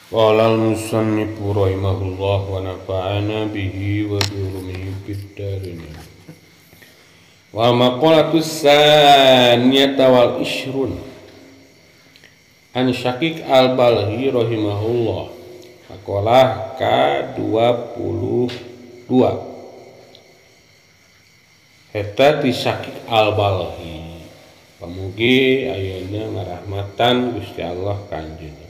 Qala al-musannifu rahimahullah wa nafa'ana bihi wa bi ulumihi fid dharain. Wa maqalatu tsaniyata wal ishrun an Syaqiq al-Balhi rahimahullah. Maqalah ka-22. Eta ti Syaqiq al-Balhi. Pamugi ayeuna ngarahmatan Gusti Allah ka anjeunna.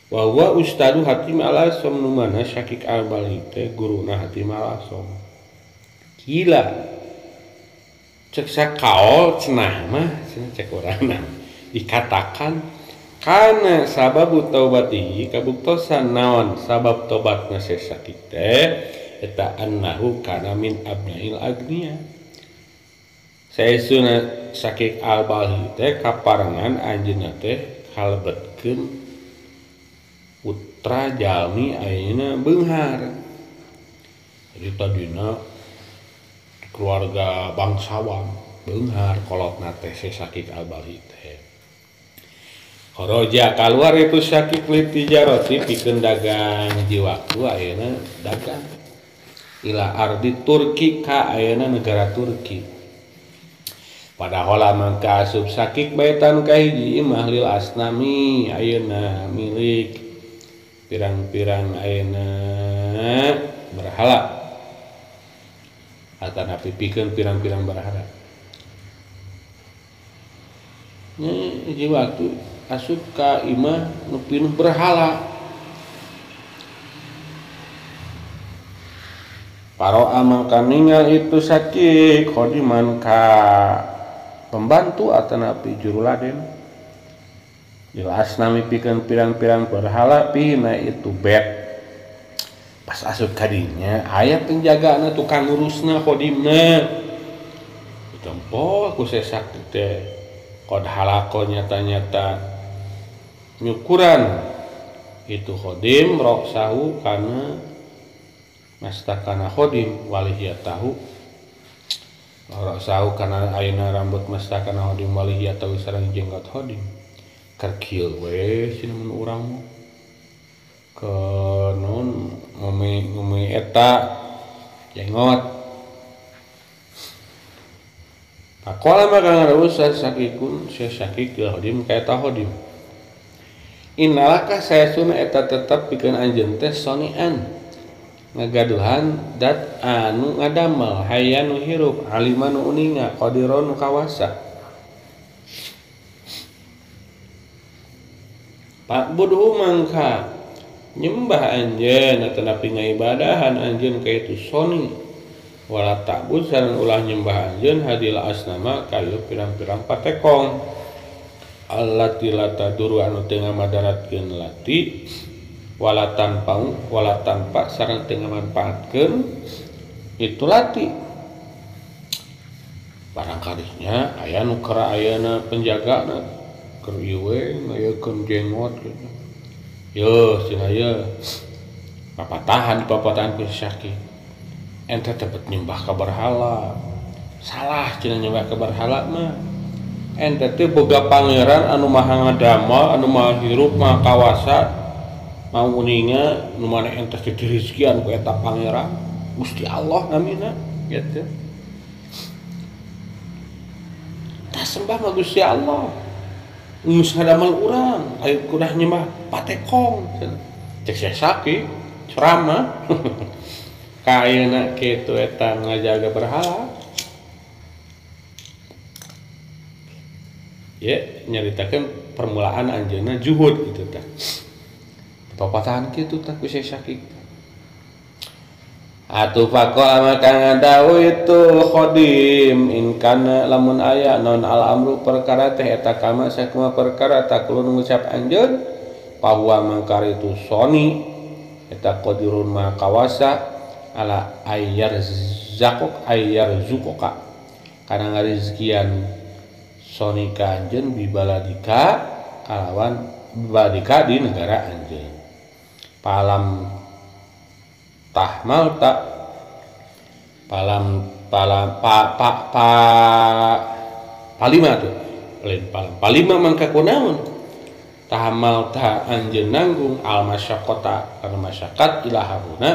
Wa huwa ustadu Hatim al-Asom, nu mana Syaqiq al-Balhi teh guruna Hatim al-Asom. Gila. Cek sakaol cenah mah cek urangna dikatakan kana sababu taubatihi kabuktosan naon sabab tobatna si Syaqiq teh eta annahu kana min abnail agniya. Saesuna Syaqiq al-Balhi teh kaparengan anjeunna teh kalebetkeun putra jalmi ayeuna beunghar. Jadi tadina keluarga bangsawan beunghar kolotna teh si Syaqiq al-Balhi teh. Kharaja kaluar itu Syaqiq li tijarati pikeun dagang hiji waktu ayeuna dagang ila ardi Turki ka ayeuna negara Turki. Padahal mangka asup Syaqiq baitan ka hiji imah lil asnami ayeuna milik pirang-pirang ayeuna berhala atanapi pikeun pirang-pirang berhala. Nya hiji waktu asup ka imah nu pinuh berhala. Paroa mangka ningal itu Syaqiq khodiman ka pembantu atanapi juru laden. Jelas nami pikeun pirang-pirang berhala pihina itu bet. Pas asup kadinya aya penjagana tukang ngurusna khodimna. Ditempo ku Syaqiq teh qad halaqo nyata-nyata nyukuran itu khodim roksahu kana mastakana khodim walihiyatahu roksahu kana ayeuna rambut mastakana khodim walihiyatahu sareng jenggot khodim. Kerkieu we cenah mun urang mah ke naon ngumi eta jenggot. Pakola maka ngareus Syaqiqun Syaqiq khodim ka eta khodim. Innalaka sayasuna eta tetep pikeun anjeun teh sonian ngagaduhan dat anu ngadamel hayanu hirup alimanu uninga qadirun kawasa. Pak budhu mangka nyembah anjeun atanapi ngaibadahan anjeun ka itu soni wala ta'bud sareng ulah nyembah anjeun hadil asnama kayu pirang-pirang patekong allati la taduru anu teu ngamadaratkeun lati wala tanpa wala tanpa sareng teu ngamanfaatkeun itu lati. Barangkalinya aya nu keur ayeuna penjagana keur ieu we ngayekeun jenggot gitu. Yeuh cenah ieu papatahan ku Syaqiq. Ente teh bet nyembah ka berhala. Salah cenah nyembah ka berhala mah. Ente teh boga pangeran anu maha ngadamel, anu maha hirup, maha kawasa, maha uninga, nu mana ente teh dirizkian ku eta pangeran. Gusti Allah namina gitu. Tah sembah mah Gusti Allah. Geus ngadamel urang, ayo kudah nyembah patekong. Cek Syaqiq ceramah. Kayeuna kitu eta ngajaga berhala. Ya, nyaritakeun permulaan anjeunna juhud gitu tah. Papatahan kitu tah ku Syaqiq. Atuh faqala maka ngadawu itu khodim in kana lamun aya non al amru perkara teh eta kama sakumaha perkara takulun ngucap anjeun pahuwa mangkar itu soni eta qadirun ma kawasa ala ayyar zakok ayyar zukoka kana ngarizkian soni ka anjeun bibaladika kalawan bibaladika di negara anjeun palam tahmal tak palam palam pa pa pa palima tuh lain palam palima mangka kunaon Tahamal ta anjeun nanggung al masyaqqata kana masyaqqat ila haruna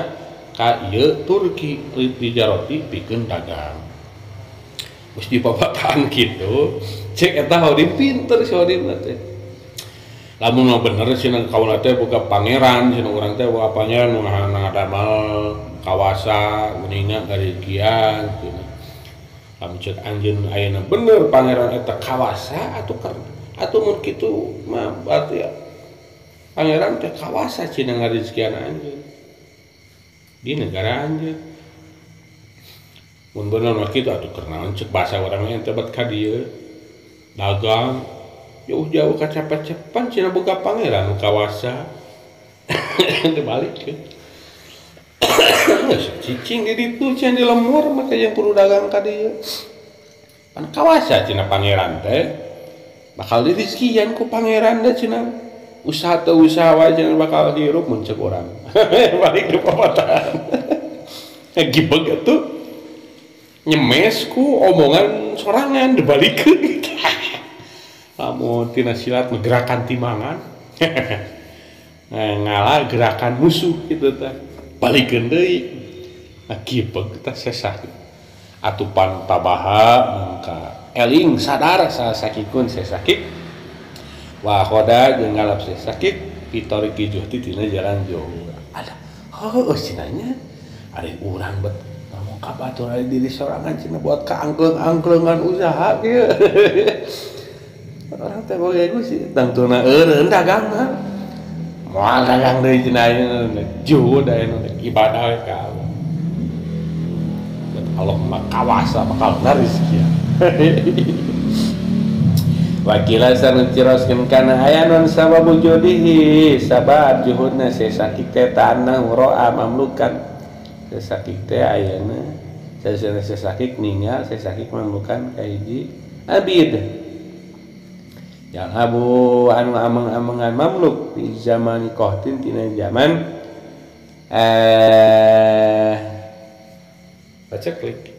ka ieu Turki tijaroti pikeun dagang. Geus dipapataan kitu, cek eta hodim pinter si hodim teh. Lamun mah bener cenah kaula teh boga pangeran, cenah urang teh boga pangeran nu ngadamel kawasa uninga garegian cenah. Lamun cek anjeun ayeuna bener pangeran eta kawasa atuh atuh mun kitu mah berarti pangeran teh kawasa cenah ngarezekian anjeun di negara anjeun. Mun bener mah kitu atuh keur naon cek bahasa urang mah ente bet ka dieu dagang jauh-jauh ka capek-cepan cenah boga pangeran nu kawasa. Dibalikeun. Geus cicing di ditu cenah di lemur mah teh jeung kudu dagang ka dieu. Pan kawasa cenah pangeran teh bakal dirizkian ku pangeran deh cenah. Usaha teu usaha wae cenah bakal hirup mun cek urang. Balik di papatahan. Gibeg atuh nyemes ku omongan sorangan dibalikeun. Lamun tina silat gerakan timangan. Ngalah gerakan musuh kitu teh. Balikeun deui. Nah gibeg teh sesah. Atupan tabaha mangka eling sadar sasakikun sesakik wa khoda jeung ngalap sesakik pitoriki juhti tina jalan jauh. Ada heuh cenah ari urang bet ngomong ka batur ari diri sorangan cenah buat kaangkleung-angkleungan usaha kieu. Orang teh boga sih tangtuna eureun dagangna. Moal dagang deui cenah ayeuna juhud ayeuna ibadah we ka Allah. Allah mah kawasa bakal ngarizkian. Wakila sareng ciroskeun kana aya non sababu judihi sabab juhudna sesakik teh tanah roa mamlukan sesakik teh ayeuna sesakik ningal sesakik mamlukan ka hiji abid yang abu anu ameng-amengan mamluk di zaman kohtin tina zaman baca klik.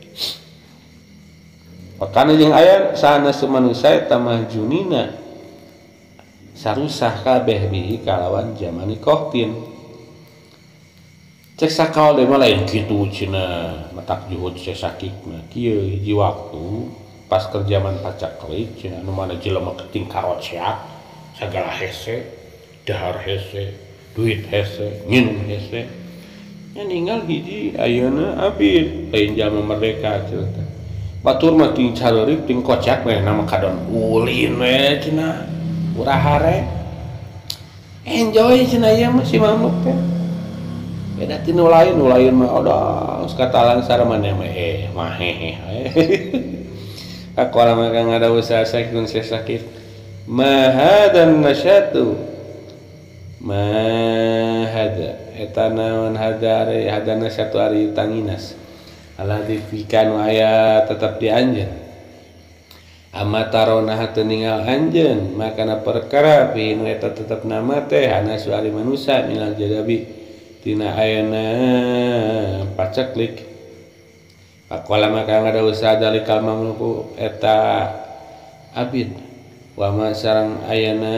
Pakana jeung aya sana semanusia eta mahjunina sarusah kabeh bihi kalawan jamani kohtin. Cek sakaol deui mah lain kitu cenah matak juhud sesakik mah kieu hiji waktu pas keur jaman pacaklik cenah anu mana jelema keting karoceak sagala hese dahar hese duit hese nginum hese nya ninggal hiji ayeuna abid lain jalma merdeka cenah. Batur mah ting careurik ting kocak we nama kadon ulin we cenah urah hare enjoy cenah ieu mah si mamluk teh beda ti nu lain nu lain mah odah geus katalan sareng mah mah hehe. Pakola mah kang ada usaha sakit sakit ma hadan nasyatu ma hada eta naon hada ari hadana satu ari tanginas alah difika nu aya tetap di anjeun amma tarona hate ninggal anjeun makana perkara fi nu eta tetep nama teh anasu ari manusa minal jadabi tina ayana paceklik. Pakola maka ngada usaha dalikal mamluku eta abid wa ma sareng ayana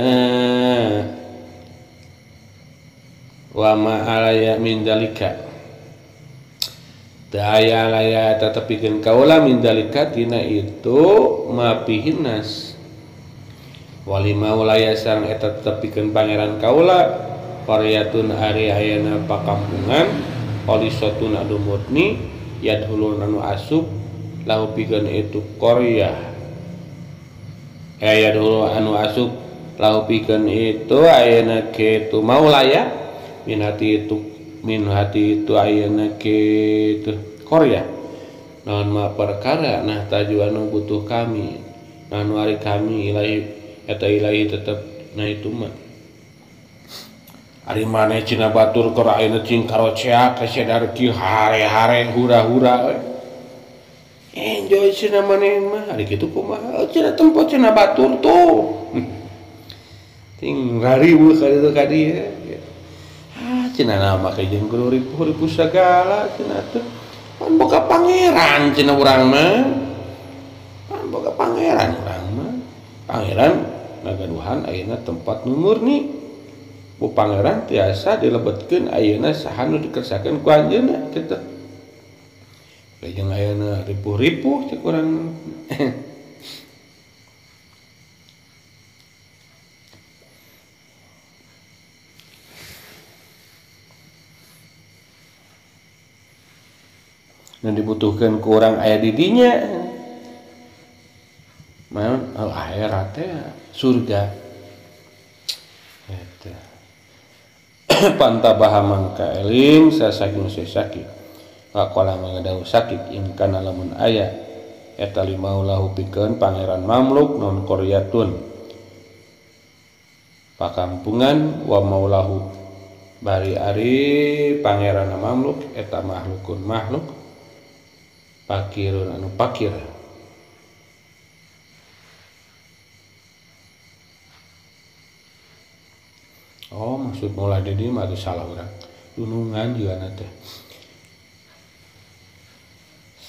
wa ma alaya min dalika daya laya tetepikeun kaula min dalika tina itu mapihin nas walima walaya sareng eta tetepikeun pangeran kaula qaryatun ari ayana pakampungan qalisatun anu murni yadhulun anu asub lahu pikeun itu qaryah yadhulu anu asub lahu pikeun itu ayana kitu maulaya min hati itu min hati itu ayeuna kitu qaryah naon ma perkara nah taju anu butuh kami anu ari kami ilahi eta ilahi tetep nah itu mah ari maneh cina batur keur ayeuna cing karoceak kasedar kieu hare-hare hura-hura enjoy cina maneh mah ari kitu kumaha cina tempo cina batur tuh ting rariweuh ka ditu ka dieu ah cina nama make jeung kudu ripuh-ripuh sagala cina teh pan boga pangeran cina urang mah pan boga pangeran urang mah pangeran ngagaduhan ayeuna tempat nu murni ku pangeran tiasa dilebetkeun ayeuna saha nu dikersakeun ku anjeunna kitu. Jeung ayeuna ripuh-ripuh cek urang. Nu dibutuhkeun ku urang aya di dinya. Maon al akhirat teh surga. Eta. Pantabaha mangka eling sasaking sesaki. Pakola mangadahu sakit ingkana lamun aya eta limaulahu pikeun pangeran mamluk non qaryatun pakampungan wa maulahu bari ari pangeran mamluk eta makhlukun makhluk pakirun anu pakir. Oh maksud maulah di mah atuh salah urang dunungan juga teh.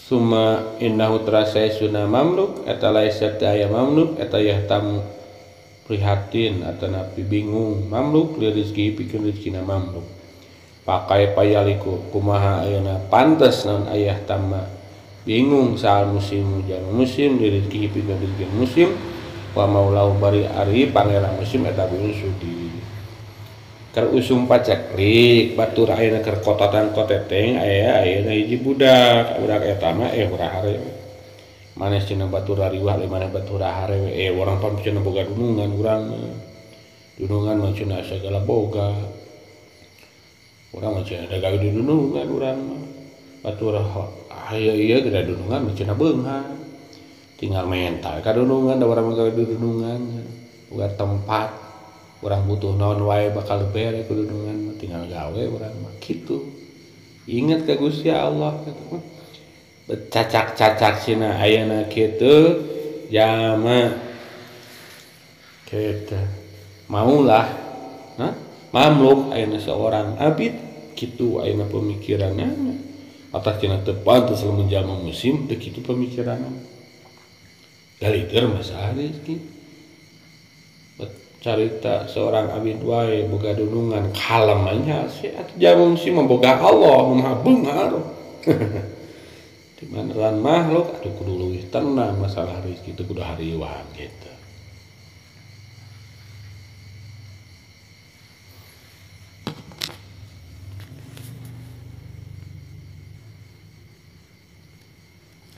Suma innahu terasai sunah mamluk eta laisa aya mamluk eta yahtamu prihatin atanapi bingung mamluk li rezeki pikeun rezekina mamluk pakai payaliku kumaha ayeuna pantes naon ayah tama bingung saal musim jalma musim li rezeki pikeun rezeki musim wa maulahu bari ari pangeran musim eta bingung sudi keur usum paceklik batur ayeuna keur kotatan koteteng aya ayeuna hiji budak budak eta mah hurahare maneh cenah batur riwah maneh batur hare urang pan cenah boga dunungan urang dunungan mah cenah sagala boga urang mah cenah gawe di dunungan urang mah batur aya ieu geura dunungan mah cenah beunghar tinggal mental ka dunungan da urang mah gawe di dunungan boga tempat urang butuh naon wae bakal bere ku dunungan tinggal gawe urang mah kitu. Ingat ka Gusti Allah kitu. Cacak-cacak cenah ayeuna kitu jama kitu. Maulah nah mamluk ayeuna seorang abid kitu ayeuna pemikiranna. Atas cenah teu pantes lamun jalma musim teu kitu pemikiranna. Galiter masalah rezeki. Carita seorang abid wae boga dunungan kalamannya si atuh jamu si memboga Allah maha beunghar. Di mana makhluk atuh kudu leuwih tenang masalah rezeki itu kudu hariwang gitu.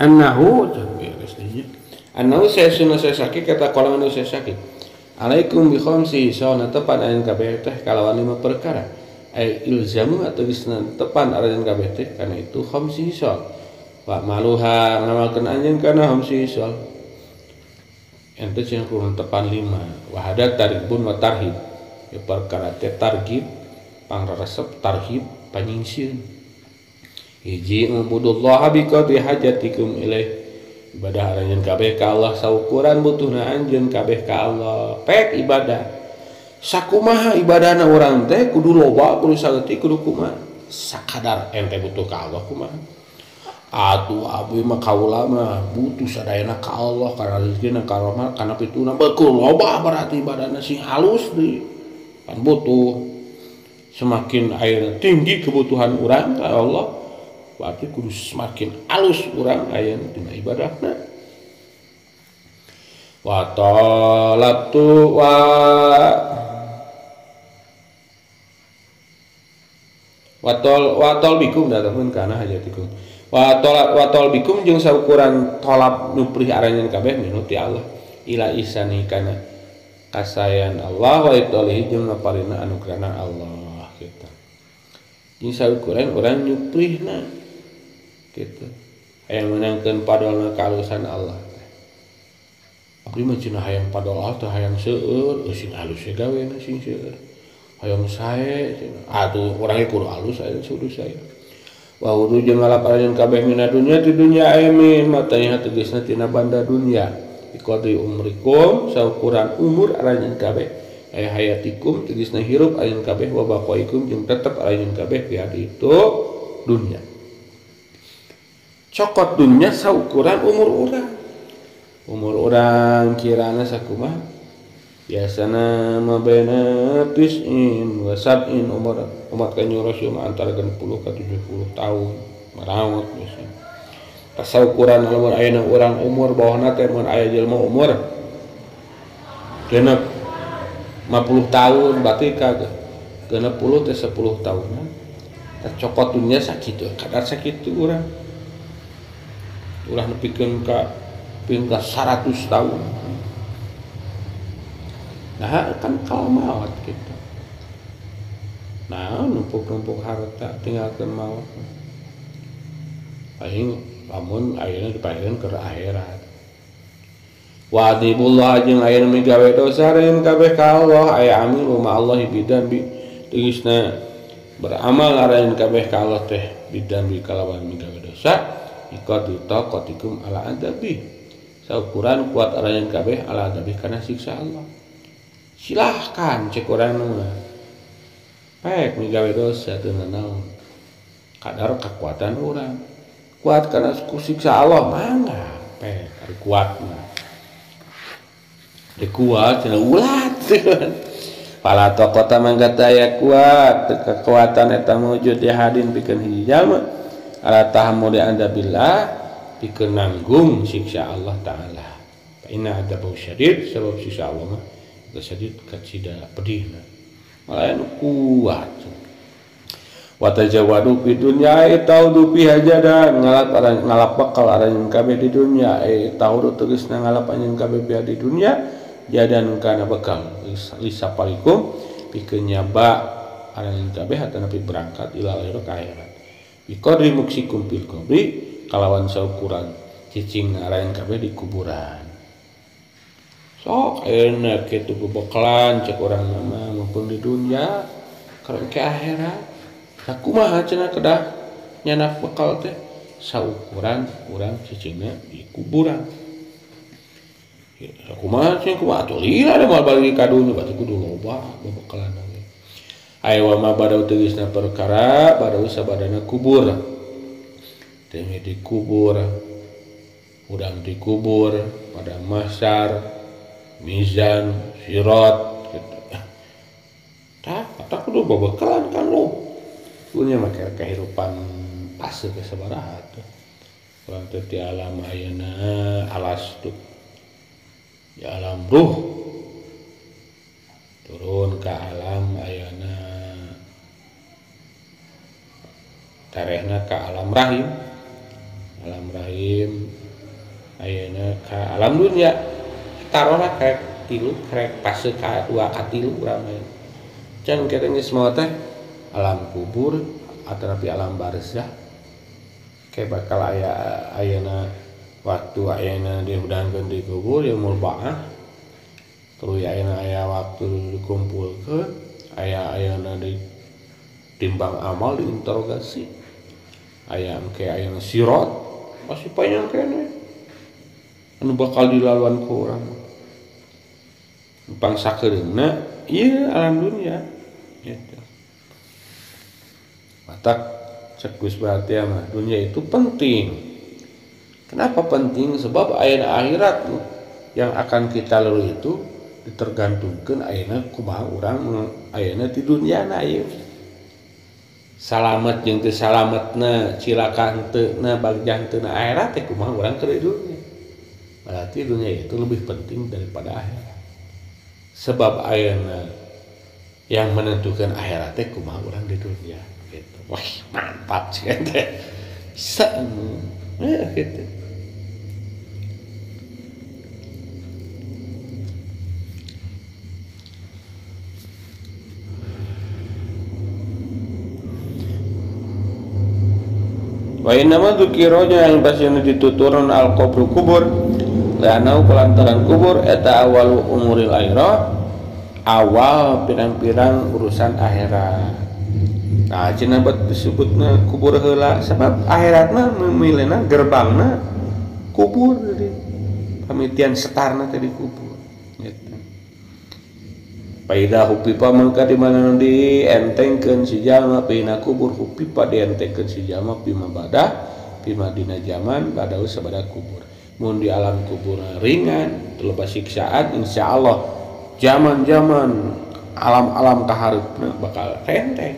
Annahu annahu saya sunah saya sakit kata kolang anu saya sakit. Alaikum bi khamsi sauna tepan ayeuna kabeh teh kalawan lima perkara. Ay ilzamu atau bisna tepan ayeuna kabeh teh kana itu khamsi hisal. Wa maluha ngamalkeun anjeun kana khamsi hisal. Ente cenah kurang tepan lima. Wa hada targhibun wa tarhib. Ya perkara teh targhib pangresep tarhib panyingseun. Hiji ubudullah bi qadri hajatikum ilaih. Ibadah anjeun kabeh ka Allah saukuran butuhna anjeun kabeh ka Allah. Pek ibadah. Sakumaha ibadahna urang teh kudu loba kudu saeutik kudu kumaha. Sakadar ente butuh ka Allah kumaha. Atuh abdi mah kaula mah butuh sadayana ka Allah kana rezekina ka rahmat kana pituna beukul loba berarti ibadahna sing halus deui. Pan butuh semakin ayeuna tinggi kebutuhan urang ka Allah berarti kudu semakin alus urang ayeuna dina ibadahna. Wa talabtu wa watol bikum datangkeun kana hajatikum. Wa tolab bikum jeung saukuran tolab nu prih aranjeun kabeh minu ti Allah ila isani kana kasayan Allah wa itolihi jeung ngaparina anugerahna Allah kitu. Jeung saukuran urang nyuprihna gitu. Hayang meunangkeun padolna kahalusan Allah teh. Abdi mah cenah hayang padol Allah teh hayang seueur, sing halus we gawena sing seueur. Hayang sae cenah. Atuh urang ge kudu halus aya kudu sae. Wa wudu jeung ngalap aranjeun kabeh mina dunya ti dunya amin matanya tegasna tina banda dunya. Iqadri umrikum saukuran umur aranjeun kabeh. Aya hayatikum tegasna hirup aranjeun kabeh wa baqaikum jeung tetep aranjeun kabeh fi itu dunya. Cokot dunya saukuran umur urang. Umur urang kirana sakumaha? Biasana mabena tis'in wa sab'in umur umat kanjeng Rasul antara 60 ka 70 tahun marawat biasa. Tasaukuran lamun ayeuna urang umur bawahna teh mun aya jelema umur genep 50 tahun berarti ka 60 teh 10 tahunan. Tah cokot dunya sakitu kadar sakitu urang. Ulah nepikeun ka ping ka 100 tahun. Nah kan kalau maut gitu. Nah numpuk-numpuk harta tinggalkeun maut. Paling lamun ayeuna dipaeun ke akhirat. Wa adibullah jeung ayeuna migawe dosa reun kabeh ka Allah aya amilu ma Allah bidan bi tegasna beramal areun kabeh ka Allah teh bidan bi kalawan migawe dosa iqadu taqatikum ala adabi. Saukuran kuat areun kabeh ala adabi kana siksa Allah. Silahkan cek urang mah. Pek migawe dosa teu nanaon. Kadar kekuatan urang. Kuat karena siksa Allah mangga pek ari kuat mah. Di kuat cenah ulat. Fala taqata mangga taya kuat kekuatan eta mujud ya hadin pikeun hiji jalma ala tahammuli adabillah pikeun nanggung siksa Allah taala. Fa inna adabahu syadid sebab siksa Allah mah syadid kacida pedihna malah anu kuat. Wa tajawadu fi dunya taudu fi hajadan ngalap ngalap bekal aranjeun kabeh di dunya taudu tegasna ngalap anjeun kabeh di dunya jadan kana bekal lisaparikum pikeun nyaba aranjeun kabeh atanapi berangkat ila akhir ka akhirat bi qadri muksikum fil qabri kalawan saukuran cicing aranjeun kabeh di kuburan. Sok enak kitu bebekalan cek urang mah mumpung di dunya keur ke akhirat. Tah kumaha cenah kedah nyanak bekal teh saukuran urang cicingna di kuburan. Ya kumaha cenah kumaha atuh lila da moal balik ka dunya berarti kudu loba bebekalan oge. Aya wa ma badau tegasna perkara badau sabadana kubur. Teh dikubur urang dikubur pada mahsyar mizan, sirat gitu. Tah, kata kudu babekalan kan lu. Punya make kehidupan fase ke sabaraha tuh. Urang teh di alam ayeuna alas tuh. Di alam ruh. Turun ke alam ayeuna tarehna ke alam rahim. Alam rahim ayeuna ke alam dunia. Taruhlah krek tilu krek fase ka dua ka tilu urang mah. Can kita geus maot teh alam kubur atanapi alam barzah. Ke bakal aya ayeuna waktu ayeuna dihudangkeun di kubur yaumul ba'ah. Terus ayeuna aya waktu dikumpulkeun, aya ayeuna ditimbang amal diinterogasi. Aya engke ayeuna sirat masih panjang keneh. Anu bakal dilaluan ku urang. Pangsakeunna ieu alam dunia gitu. Matak cek Gus Batia mah dunia itu penting. Kenapa penting? Sebab ayeuna akhirat yang akan kita lalui itu ditergantungkeun ayeuna kumaha urang ayeuna di dunyana ieu. Salamet jeung teu salametna, cilaka henteu na, bagja henteu na akhirat teh kumaha urang keur di dunya. Berarti dunia itu lebih penting daripada akhirat. Sebab ayeuna yang menentukan akhirat teh kumaha urang di dunia gitu. Wah, mantap sih teh. Bisa gitu. Wa innama dzukiranya yang pasieun dituturun al-qabru kubur li'annahu kulantaran kubur eta awal umuril akhirah awal pirang-pirang urusan akhirat. Nah cenah bet disebutna kubur heula sebab akhiratna memilihna gerbangna kubur jadi pamitian setarna teh di kubur gitu. Paida hupipa mangka di mana dientengkeun si jalma pina kubur hupipa dientengkeun si jalma pima badah pima dina zaman badau sabada kubur. Mun di alam kubur ringan teu loba siksaan insyaallah zaman-zaman alam-alam kahareupna bakal enteng.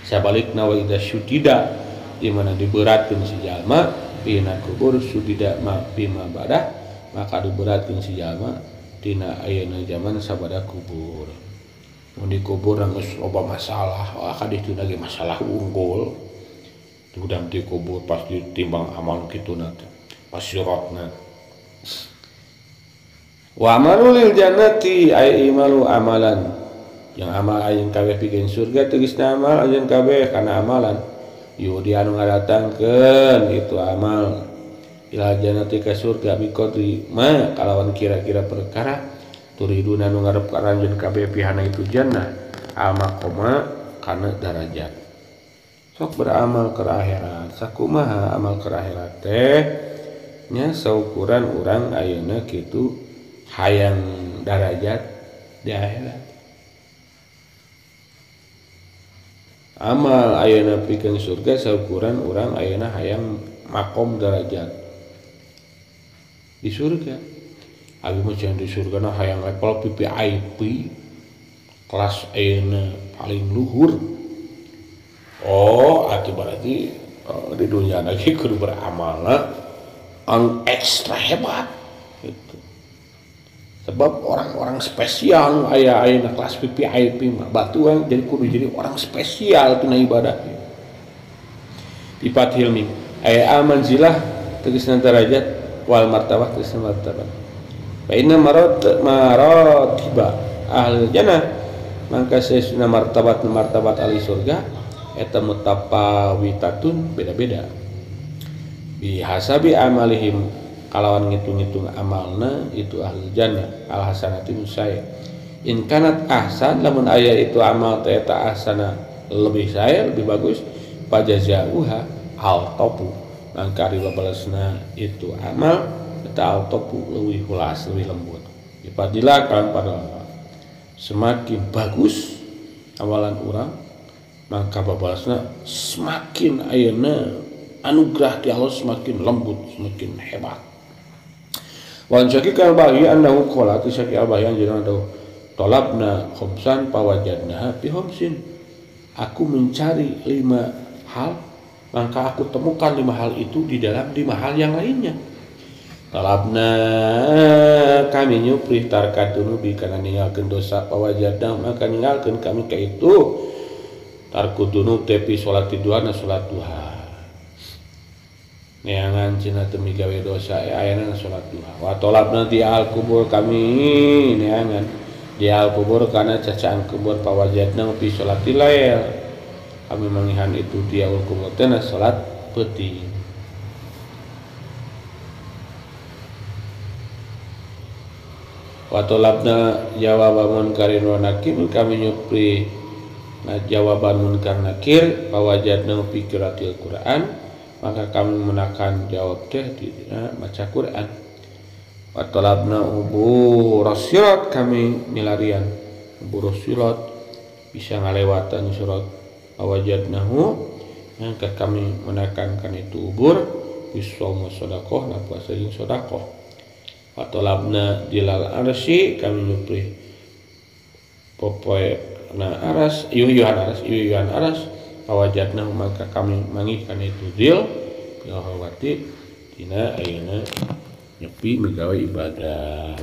Sabalikna wa idza syudida di mana diberatkeun si jalma dina kubur sudida ma bima badah maka diberatkeun si jalma dina ayeuna zaman sabada kubur. Mun dikubur geus loba masalah, ka ditu lagi masalah unggul. Udang dikubur pasti timbang amal kituna teh, pasiratna. Wa amalu lil jannati ay imalu amalan. Yang amal ayeun kabeh pikeun surga tegasna amal ayeun kabeh kana amalan. Yudi anu ngadatangkeun itu amal ila jannati ka surga biqadri ma kalawan kira-kira perkara turiduna nu ngarep ka anjeun kabeh pihana itu jannah al maqama kana darajat. Sok beramal ke akhirat sakumaha amal ke akhirat teh nya saukuran urang ayeuna kitu hayang darajat di akhirat. Amal ayeuna pikeun surga saukuran urang ayeuna hayang makom derajat di surga. Abi mah di surga na hayang level VVIP kelas ayeuna paling luhur. Oh, atuh berarti di dunia lagi kudu beramalna anu ekstra hebat gitu. Sebab orang-orang spesial aya ayeuna kelas VVIP mah batuan jadi kudu jadi orang spesial tina ibadah. Bi fathil mim aya manzilah tegasna derajat wal martabah tegasna martabat. Fa inna maratiba ahli jannah mangka saesuna martabat martabat ahli surga eta mutafawitatun beda-beda. Bi hasabi amalihim kalawan ngitung-ngitung amalna itu ahli jannah al hasanati musaya in kanat ahsan lamun aya itu amal teh eta ahsana lebih sae lebih bagus pajazauha al topu mangka ari babalesna itu amal eta al topu leuwih hulas leuwih lembut dipadilah kan pada Allah. Semakin bagus amalan urang mangka babalesna semakin ayeuna anugerah di Allah semakin lembut semakin hebat. Wan syakik al-bahyi annahu qala syakik al-bahyi anjeunna talabna khamsan fawajadnaha fi khamsin. Aku mencari 5 hal maka aku temukan 5 hal itu di dalam 5 hal yang lainnya. Talabna kami nyuprih tarka dunubi kana ninggalkeun dosa fawajadna maka ninggalkeun kami ka itu tarku dunub tepi salat duha na salat duha. Neangan cina temi gawe dosa ayana salat duha. Wa talabna di al kubur kami neangan di al kubur kana cacaan kubur pawajadna fi salatil lail. Kami mangihan itu di al kubur teh salat peuting. Wa talabna jawab munkarin wa nakir kami nyupri na jawaban munkar nakir pawajadna fi qiraatil Quran maka kami menakan jawab teh di baca Quran. Wa talabna ubur sirat kami milarian ubur sirat bisa ngalewatan surat awajadnahu maka kami menekankan itu ubur bisawm sedekah na puasa jeung sedekah. Wa talabna dilal arsy kami nyuprih popoe na aras yuhyuhan aras yuhyuhan aras pawajadna maka kami mangihkan itu zil bil hawati dina ayeuna nyepi migawe ibadah.